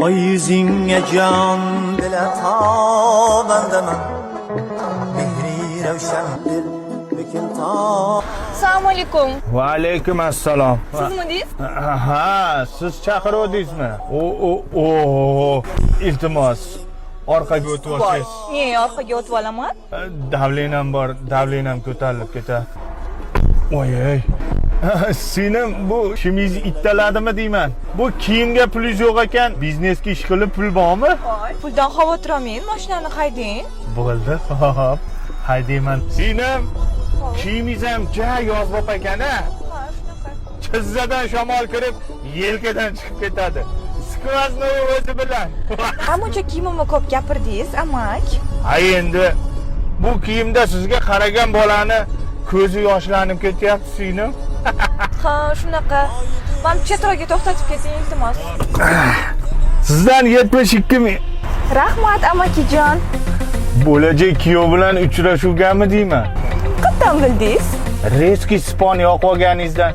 Oy yuzingga jon bila tobandaman. Mehri ravshan dil bukin to Assalomu alaykum. Va alaykum assalom. Sizmidingiz? Ha, siz chaqiruvdingizmi? O o o, iltimos, orqaga o'tib olsangiz. Ne, orqaga o'tib olaman? Давление m bor, давление m ko'tarilib ketadi. Voy ey. Singlim, bu shimingiz ittaladimi deyman. Bu kiyimga pulingiz yo'q ekan, biznesga ish qilib pul bormi? Puldan xavotir olmang, mashinani haydang. Bo'ldi, hop. Haydayman. Singlim, kiyimingiz ham ja yozbop ekan a. Ha, shunaqa. Tizzadan shamol kirib, yelkadan chiqib ketadi. Сквозной o'zi bilan. Muncha kiyimimni ko'p gapirdingiz, amak. Ha, endi bu kiyimda sizga qaragan bolani ko'zi yoshlanib ketyapti, singlim. Ha, shunaqa. Mana chetroqga to'xtatib keting, iltimos. Sizdan 72 ming. Rahmat, amakijon. Bo'lajak kuyov bilan uchrashuvgami deyman. Qayerdan bildingiz? Резкий spon yoqib olganingizdan.